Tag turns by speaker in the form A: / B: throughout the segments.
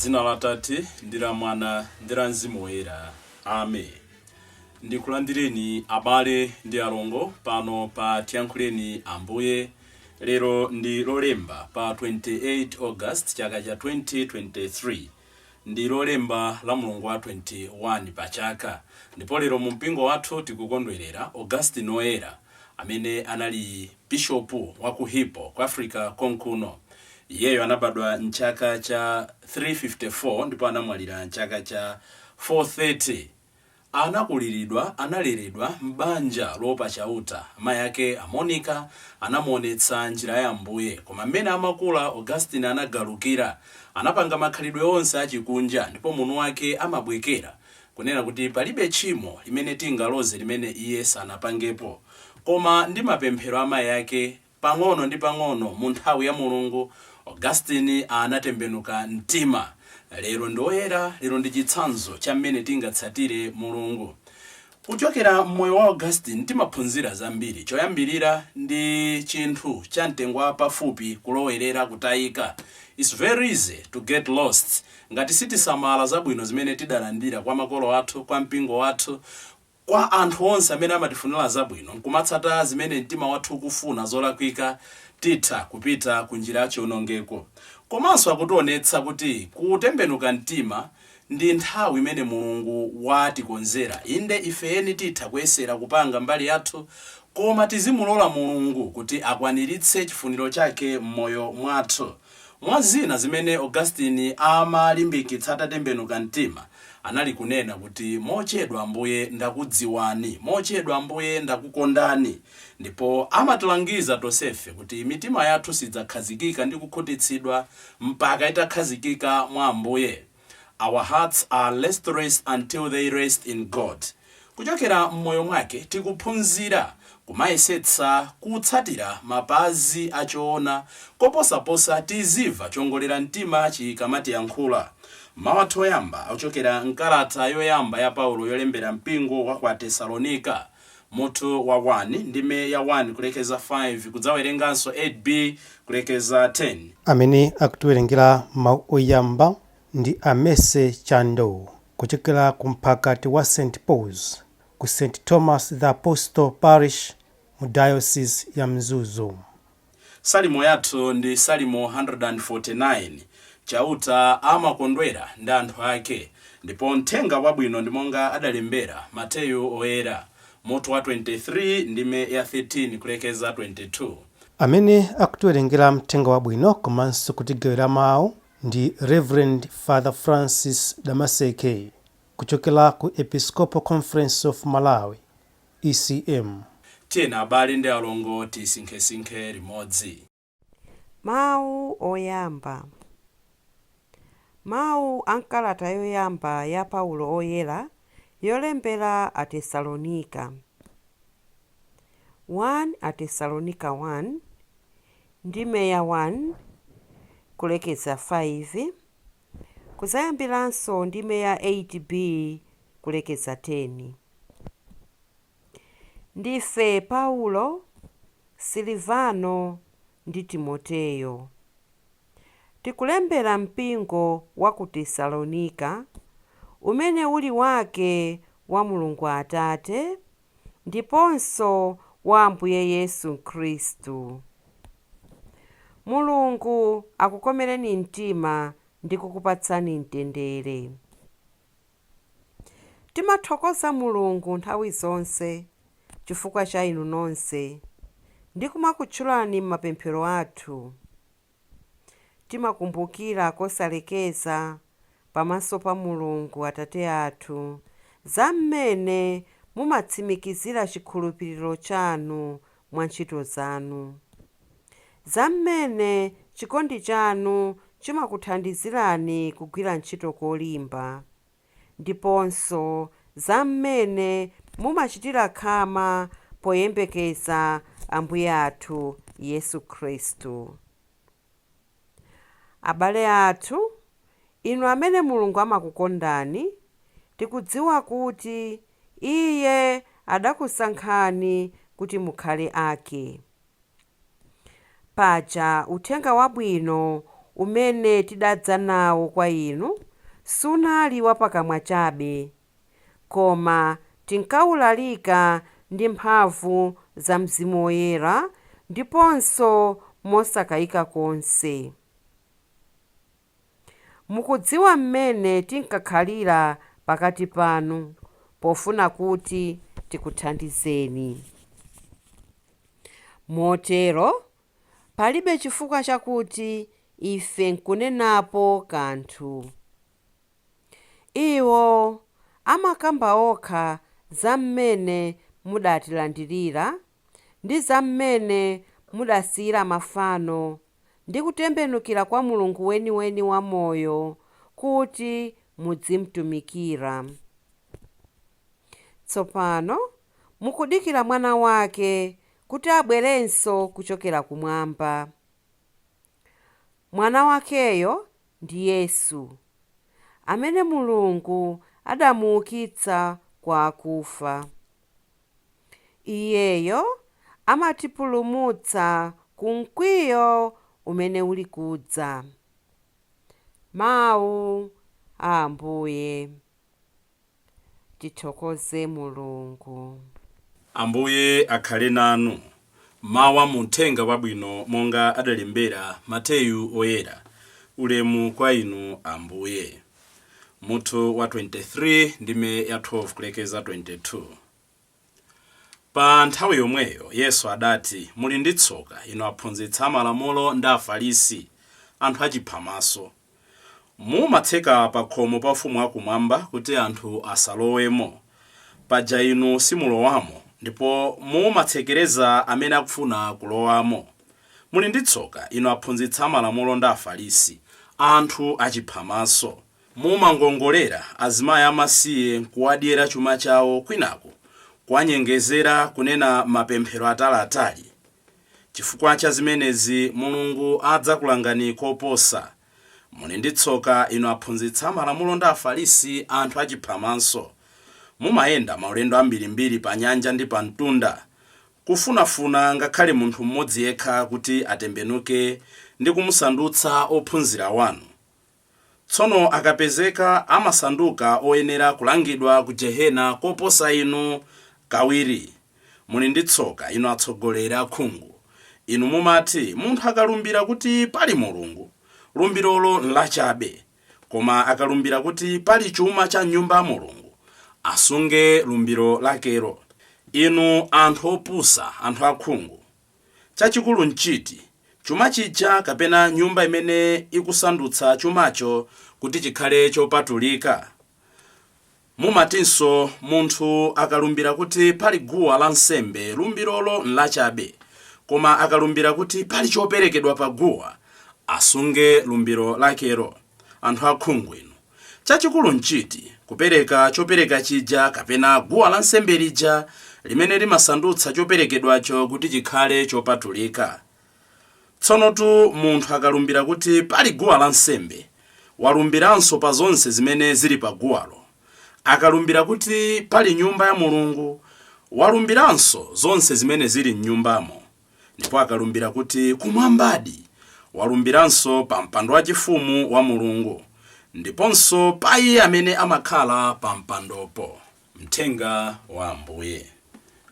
A: Dzina la Tate ndi la Mwana ndi la Mzimu Woyera. Amen. Ndikulandireni abale ndi alongo pano pa Tiyankhuleni Ambuye. Lero ndi Lolemba pa 28 August chaka cha 2023. Ndi Lolemba la mulungu wa 21 pa chaka. Ndipo lero mu mpingo wathu tikukondwerera Augustine Oyera, amene anali bishopu wa ku Hippo ku Africa konkuno. Iyeyo anabadwa mchaka cha 354 ndipo anamwalira mchaka cha 430. Anakuliridwa, analeredwa m'banja loopa Chauta. Amayi ake a Monica anamuonetsa njira ya Ambuye. Koma mmene amakula, Augustine anagalukira. Anapanga makhalidwe onse achikunja, ndipo mutu wake amabwekera kunena kuti palibe tchimo limene tingaloze limene iye sanapangepo. Koma ndi mapemphero a amayi ake, pang'ono ndi pang'ono, mu nthawi ya Mulungu, Augustine anatembenuka mtima. Lero ndi oyera, lero ndi chitsanzo cha mmene tingatsatire Mulungu. Kuchokera mmoyo wa Augustine timaphunzira zambiri. Choyambirira, ndi chinthu cha mtengo wapafupi kulowerera kutayika. It's very easy to get lost ngati sitisamala zabwino zimene tidalandira kwa makolo athu, kwa mpingo wathu, kwa anthu onse amene amatifunira zabwino, nkumatsata zimene mtima wathu ukufuna zolakwika. Titha kupita ku njira ya chiwonongeko. Komanso akutionetsa kuti kutembenuka mtima ndi nthawi imene Mulungu watikonzera. Inde, ifeni titha kuyesera kupanga mbali yathu, koma tizimulola Mulungu kuti akwaniritse chifuniro chake m'moyo mwathu. Mwa zina zimene Augustine amalimbikitsa atatembenuka mtima, anali kunena kuti, "Mochedwa, Ambuye, ndakudziwani. Mochedwa, Ambuye, ndakukondani." Ndipo amatilangiza tonsefe kuti mitima yathu sidzakhazikika ndi kukhutitsidwa mpaka itakhazikika mwa Ambuye. Our hearts are restless until they rest in God. Kuchokera m'moyo mwake tikuphunzira kumayesetsa kutsatira mapazi achoona, koposaposa tizimva chongolera mtima chikamatiyankhula. Mawu athu oyamba akuchokera mkalata yoyamba ya Paulo yolembera mpingo wa kwa Tesalonika, mutu wa 1, ndime ya 1 kulekeza 5, kudzawerenganso 8b kulekeza 10.
B: Amene akutiwerengera mawu oyamba ndi Amese Chando kuchokera ku mphakati wa St Paul's ku St Thomas the Apostle Parish mu Diocese ya Mzuzu.
A: Salimo yathu ndi Salimo 149, Chauta amakondwera ndi anthu ake. Ndipo mthenga wabwino ndi monga adalembera Mateyu Oyera, mutu wa 23, ndime ya 13 kulekeza 22.
B: Amene akutiwerengera mthenga wabwino komanso kutigawira mawu ndi Reverend Father Francis Damaseke kuchokera ku Episcopal Conference of Malawi, ECM.
A: Tiyeni abale ndi alongo, tisinkhesinkhe limodzi.
C: Mawu oyamba. Mawu a mkalata yoyamba ya Paulo Oyera yolembera Atesalonika. 1 Atesalonika 1, ndime ya 1 kulekeza 5, kuzayambiranso ndime ya 8b kulekeza 10. Ndife Paulo, Silivano ndi Timoteyo. Tikulembera mpingo wa ku Tesalonika, umene uli wake wa Mulungu Atate ndiponso wa Ambuye Yesu Khristu. Mulungu akukomereni mtima ndi kukupatsani mtendere. Timathokoza Mulungu nthawi zonse chifukwa cha inu nonse ndi kumakutchulani m'mapemphero athu. Timakumbukira kosalekeza pamaso pa Mulungu Atate athu za mmene mumatsimikizira chikhulupiriro chanu mwa ntchito zanu, za mmene chikondi chanu chimakuthandizirani kugwira ntchito kolimba, ndiponso za mmene mumachitira khama poyembekeza Ambuye athu Yesu Khristu. Abale athu, inu amene Mulungu amakukondani, tikudziwa kuti Iye adakusankhani kuti mukhale ake. Paja uthenga wabwino umene tidadza nawo kwa inu sunali wapakamwa chabe, koma tinkawulalika ndi mphamvu za Mzimu Woyera ndiponso mosakayika konse. Mukudziwa mmene tinkakhalira pakati panu pofuna kuti tikuthandizeni. Motero palibe chifukwa chakuti ife nkunenapo kanthu. Iwo amakamba okha za mmene mudatilandirira ndi za mmene mudasiyira mafano ndi kutembenukira kwa Mulungu weniweni wamoyo kuti mudzimtumikira. Tsopano mukudikira Mwana wake kuti abwerenso kuchokera kumwamba. Mwana wakeyo ndi Yesu, amene Mulungu adamuukitsa kwa akufa. Iyeyo amatipulumutsa ku mkwiyo umene uli kudza. Mawu a Ambuye. Tithokoze Mulungu.
A: Ambuye akhale nanu. Mawa mu Mthenga Wabwino monga adalembera Mateyu Oyera. Ulemu kwa inu Ambuye. Mutu wa 23 ndime ya 12 kulekeza 22. Pa nthawi yomweyo Yesu adati, muli ndi tsoka inu aphunzitsi amalamulo ndi Afarisi, anthu achiphamaso. Mumatseka pa khomo pa ufumu wakumwamba kuti anthu asalowemo. Paja inu simulowamo, ndipo mumatsekereza amene akufuna kulowamo. Muli ndi tsoka inu aphunzitsi amalamulo ndi Afarisi, anthu achiphamaso. Mumangongolera azimayi amasiye nkuwadyera chuma chawo kwinaku kuwanyengezera kunena mapemphero ataliatali. Chifukwa cha zimenezi Mulungu adzakulangani koposa. Muli ndi tsoka inu aphunzitsi amalamulo ndi Afarisi, anthu achiphamaso. Mumayenda maulendo ambirimbiri pa nyanja ndi pa mtunda, kufunafuna ngakhale munthu mmodzi yekha kuti atembenuke ndi kumusandutsa ophunzira wanu. Tsono akapezeka amasanduka oyenera kulangidwa ku jehena koposa inu kawiri. Muli ndi tsoka inu atsogoleri akhungu. Inu mumati munthu akalumbira kuti pali Mulungu, lumbirolo nlachabe, koma akalumbira kuti pali chuma cha nyumba ya Mulungu, asunge lumbiro lakelo. Inu anthu opusa, anthu akhungu, chachikulu nchiti, chuma chija kapena nyumba imene ikusandutsa chumacho kuti chikhale chopatulika? Mumatinso munthu akalumbira kuti pali guwa lansembe, lumbirolo nlachabe, koma akalumbira kuti pali choperekedwa pa guwa, asunge lumbiro lakelo. Anthu akhungu inu, chachikulu nchiti, kupereka chopereka chija kapena guwa lansembe lija limene limasandutsa choperekedwacho kuti chikhale chopatulika? Tsonotu munthu akalumbira kuti pali guwa lansembe, walumbiranso pa zonse zimene zili pa guwalo. Akalumbira kuti pali nyumba ya Mulungu, walumbiranso zonse zimene zili m'nyumbamo. Ndipo akalumbira kuti kumwambadi, walumbiranso pa mpando wachifumu wa Mulungu, ndiponso pa iye amene amakhala pa mpandopo. Mthenga wa Ambuye.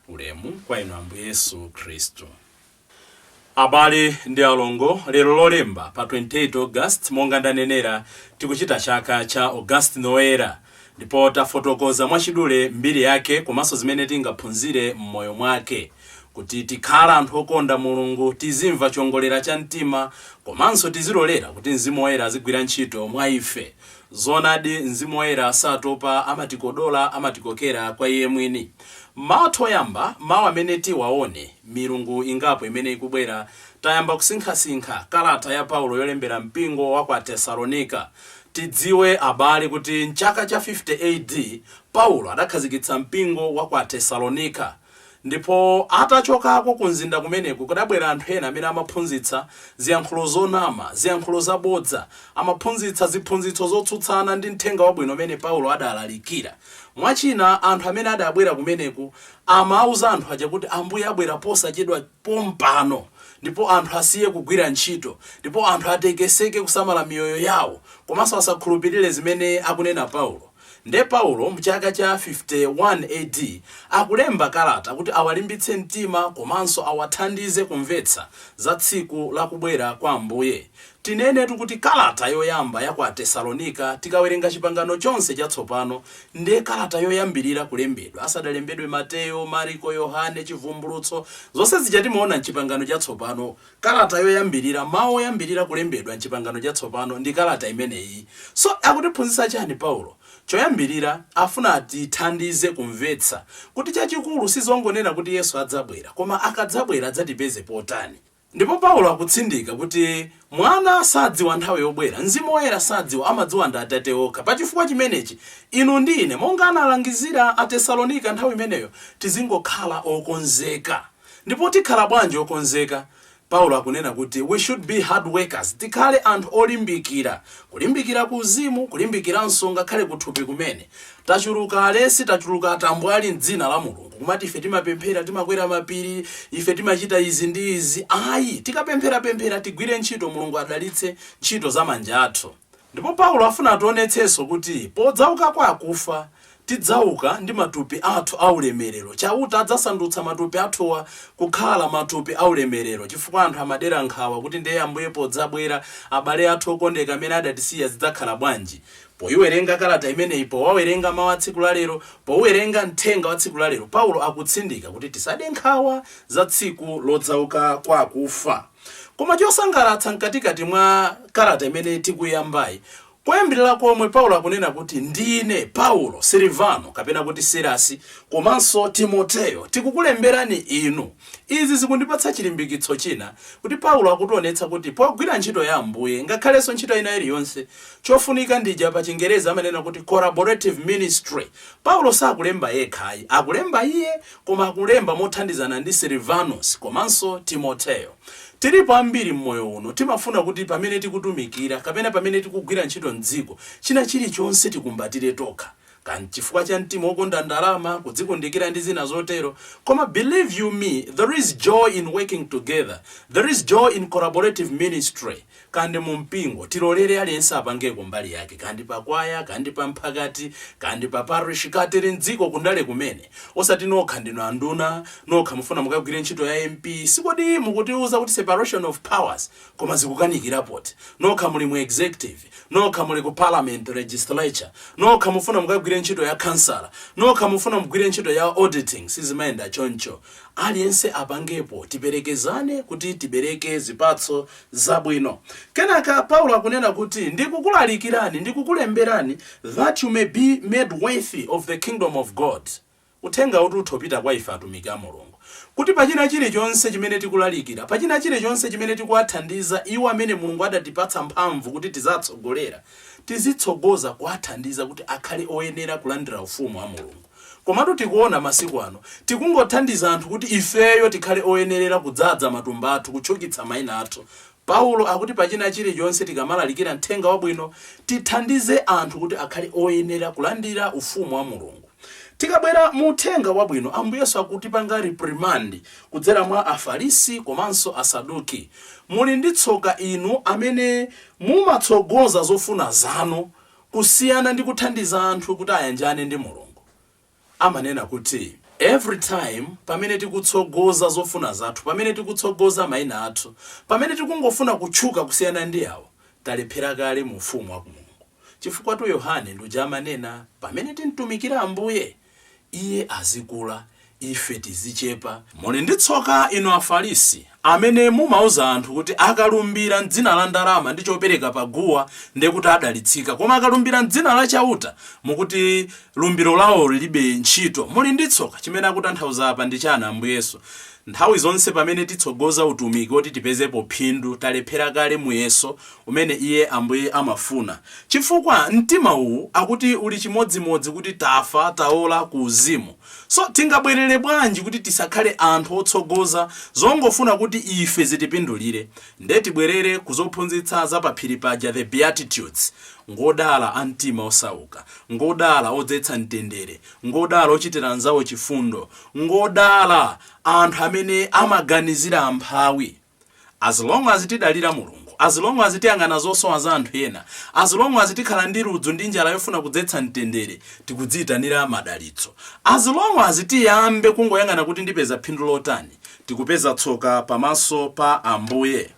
A: Ulemu kwa inu Ambuye Yesu Khristu. Abale ndi alongo, lero lolemba pa 28 August, monga ndanenera, tikuchita chaka cha Augustino Woyera, ndipo tafotokoza mwachidule mbiri yake komanso zimene tingaphunzire m'moyo mwake, kuti tikhala anthu okonda Mulungu, tizimva chongolera cha mtima, komanso tizilolera kuti Mzimu Woyera azigwira ntchito mwa ife. Zoonadi, Mzimu Woyera satopa, amatikodola, amatikokera kwa iye mwini. Mawu oyamba, mawu amene tiwaone milungu ingapo imene ikubwera, tayamba kusinkhasinkha kalata ya Paulo yolembera mpingo wa kwa Tesalonika. Tidziwe abale kuti mchaka cha 50 AD Paulo adakhazikitsa mpingo wa kwa Tesalonika, ndipo atachokako ku mzinda kumeneku kudabwera anthu ena amene amaphunzitsa ziyankhulo zonama, ziyankhulo zabodza, amaphunzitsa ziphunzitso zotsutsana ndi mthenga wabwino umene Paulo adalalikira. Mwachina, anthu amene adabwera kumeneku amauza anthu aja kuti Ambuye abwera posachedwa pompano, Ndipo anthu asiye kugwira ntchito, ndipo anthu atekeseke kusamala miyoyo yawo, komanso asakhulupirire zimene akunena Paulo. Nde Paulo mchaka cha 51 AD akulemba kalata kuti awalimbitse mtima komanso awathandize kumvetsa za tsiku lakubwera kwa Ambuye. Tinenetu kuti kalata yoyamba ya ku Atesalonika, tikawerenga Chipangano chonse Chatsopano, ndiye kalata yoyambirira kulembedwa asadalembedwe Mateyo, Mariko, Yohane, Chivumbulutso, zonse zija timaona mchipangano Chatsopano. Kalata yoyambirira, mawu oyambirira kulembedwa mchipangano Chatsopano ndi kalata imeneyi. So akutiphunzitsa chani Paulo? Choyambirira, afuna atithandize kumvetsa kuti chachikulu sizongonena kuti Yesu adzabwera, koma akadzabwera adzatipeze potani. Ndipo Paulo akutsindika kuti Mwana sadziwa nthawi yobwera, Mzimu Woyera sadziwa, amadziwa ndi Atate okha. Pa chifukwa chimenechi, inu ndi ine, monga analangizira Atesalonika nthawi imeneyo, tizingokhala okonzeka. Ndipo tikhala bwanji okonzeka? Paulo akunena kuti we should be hard workers, tikhale anthu olimbikira, kulimbikira ku uzimu, kulimbikiranso ngakhale kuthupi kumene. Tachuluka alesi, tachuluka atambwali mdzina la Mulungu, kumati ife timapemphera, timakwera mapiri, ife timachita izi ndi izi. Ayi, tikapempherapemphera, tigwire ntchito, Mulungu adalitse ntchito za manja athu. Ndipo Paulo afuna ationetsenso kuti podzauka kwa akufa, tidzauka ndi matupi athu aulemerero. Chauta adzasandutsa matupi athuwa kukhala matupi aulemerero, chifukwa anthu amadera nkhawa kuti ndiye Ambuye podzabwera, abale athu okondeka amene adatisiya zidzakhala bwanji? Poyiwerenga kalata imeneyi, powawerenga mawu a tsiku la lero, powerenga mthenga wa tsiku la lero, Paulo akutsindika kuti tisade nkhawa za tsiku lodzauka kwa akufa. Koma chosangalatsa, mkatikati mwa kalata imene tikuyambayi, koyambirira komwe Paulo akunena kuti, "Ndine Paulo, Silivano kapena kuti Silasi, komanso Timoteyo, tikukulemberani inu." Izi zikundipatsa chilimbikitso china kuti Paulo akutionetsa kuti pogwira ntchito ya Ambuye, ngakhalenso ntchito ina iliyonse, chofunika ndija pa Chingerezi amanena kuti collaborative ministry. Paulo sakulemba yekhayi, akulemba iye, koma akulemba mothandizana ndi Silvanus komanso Timoteyo. Tilipo ambiri mmoyo uno timafuna kuti pamene tikutumikira kapena pamene tikugwira ntchito mdziko, china chilichonse tikumbatire tokha, kan chifukwa cha mtima wokonda ndalama, kudzikundikira ndi zina zotero. Koma believe you me, there is joy in working together, there is joy in collaborative ministry. Kandi mu mpingo, tilolere aliyense apangeko mbali yake, kandi pa kwaya, kandi pa mphakati, kandi pa parish, katili mdziko, kundale kumene. Osati nokha ndinu anduna, nokha mufuna mukagwire ntchito ya MP. Sikodi mukutiuza kuti separation of powers, koma zikukanikirapoti? Nokha muli mu executive, nokha muli ku parliament, legislature, nokha mufuna mukagwire ntchito ya kansala, nokha mufuna mugwire ntchito ya auditing. Sizimayenda choncho. Aliyense apangepo, tiperekezane kuti tibereke zipatso zabwino. Kenaka Paulo akunena kuti, "Ndikukulalikirani, ndikukulemberani that you may be made worthy of the kingdom of God." Uthenga uti uthopita kwa ife atumiki a Mulungu, kuti pachina chilichonse chimene tikulalikira, pachina chilichonse chimene tikuwathandiza iwo amene Mulungu adatipatsa mphamvu kuti tizatsogolera, tizitsogoza kuwathandiza kuti akhale oyenera kulandira ufumu wa Mulungu. Komatu tikuona masiku ano tikungothandiza anthu kuti ifeyo tikhale oyenerera kudzaza matumba athu, kutchukitsa mayina athu. Paulo akuti pachina chilichonse tikamalalikira mthenga wabwino, tithandize anthu kuti akhale oyenera kulandira ufumu wa Mulungu. Tikabwera mu uthenga wabwino, Ambuye Yesu akutipanga reprimand kudzera mwa Afarisi komanso Asaduki: "Muli ndi tsoka inu amene mumatsogoza zofuna zanu kusiyana ndi kuthandiza anthu kuti ayanjane ndi Mulungu." Amanena kuti every time pamene tikutsogoza zofuna zathu, pamene tikutsogoza mayina athu, pamene tikungofuna kutchuka kusiyana ndi awo, talephera kale mu ufumu wa Mulungu, chifukwa tu Yohane nduja amanena, pamene timtumikira Ambuye, iye azikula, ife tizichepa. "Muli ndi tsoka inu Afarisi amene mumauza anthu kuti akalumbira mdzina la ndalama ndi chopereka paguwa ndiye kuti adalitsika, koma akalumbira mdzina la Chauta mukuti lumbiro lawo lilibe ntchito. Muli ndi tsoka." Chimene akutanthauza apa ndi chani Ambuye Yesu? Nthawi zonse pamene titsogoza utumiki woti tipezepo phindu, talephera kale muyeso umene iye Ambuye amafuna, chifukwa mtima uwu akuti uli chimodzimodzi kuti tafa, taola ku uzimu. So tingabwerere bwanji kuti tisakhale anthu otsogoza zongofuna kuti ife zitipindulire? Nde tibwerere kuzophunzitsa za paphiri paja, the Beatitudes: ngodala a mtima osauka, ngodala odzetsa mtendere, ngodala ochitira anzawo chifundo, ngodala anthu amene amaganizira amphawi. As long as tidalira Mulungu, as long as tiyang'ana zosowa za anthu ena, as long as tikhala ndi ludzu ndi njala yofuna kudzetsa mtendere, tikudziyitanira madalitso. As long as tiyambe kungoyang'ana kuti ndipeza phindu lotani, tikupeza tsoka pamaso pa Ambuye.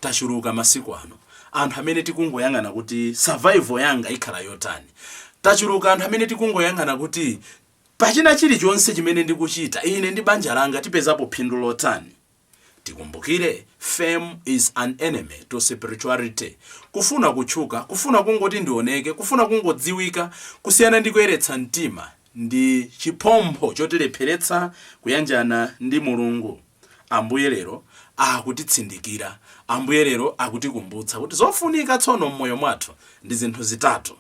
A: Tachuluka masiku ano anthu amene tikungoyang'ana kuti survival yanga ikhala yotani. Tachuluka anthu amene tikungoyang'ana kuti pachina chilichonse chimene ndikuchita, ine ndi banja langa tipezapo phindu lotani. Tikumbukire, fame is an enemy to spirituality. Kufuna kutchuka, kufuna kungoti ndioneke, kufuna kungodziwika, kusiyana ndi kuyeretsa mtima, ndi chiphompho chotilepheretsa kuyanjana ndi Mulungu. Ambuye lero akutitsindikira, Ambuye lero akutikumbutsa kuti zofunika tsono m'moyo mwathu ndi zinthu zitatu: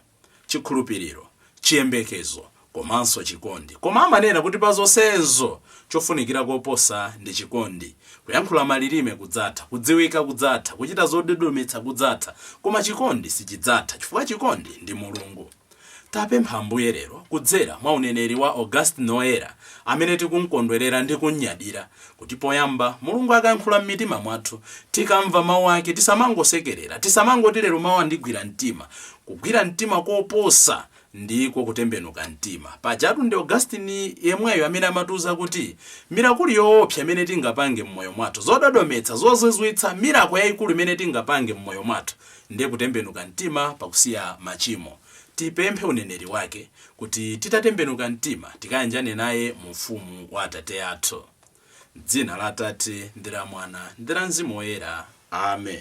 A: chikhulupiriro, chiyembekezo komanso chikondi. Koma amanena kuti pa zonsezo chofunikira koposa ndi chikondi. Kuyankhula malilime kudzatha, kudziwika kudzatha, kuchita zododometsa kudzatha, koma chikondi sichidzatha, chifukwa chikondi ndi Mulungu. Tapempha Ambuye lero kudzera mwa uneneri wa Augustine Oyera, amene tikumkondwerera ndi kumnyadira, kuti poyamba Mulungu akayankhula m'mitima mwathu, tikamva mawu ake, tisamangosekerera, tisamangoti lero mawu andigwira mtima. Kugwira mtima koposa ndiko kutembenuka mtima. Pajatu ndi Augustine yemweyo amene amatiuza kuti miracle yoopsa imene tingapange m'moyo mwathu, zododometsa, zozizwitsa, miracle yayikulu imene tingapange m'moyo mwathu ndiye kutembenuka mtima pakusiya machimo. Tipemphe uneneri wake kuti titatembenuka mtima tikayanjane naye mu ufumu wa Atate athu. Dzina la Atate ndi la Mwana ndi la Mzimu Woyera. Amen.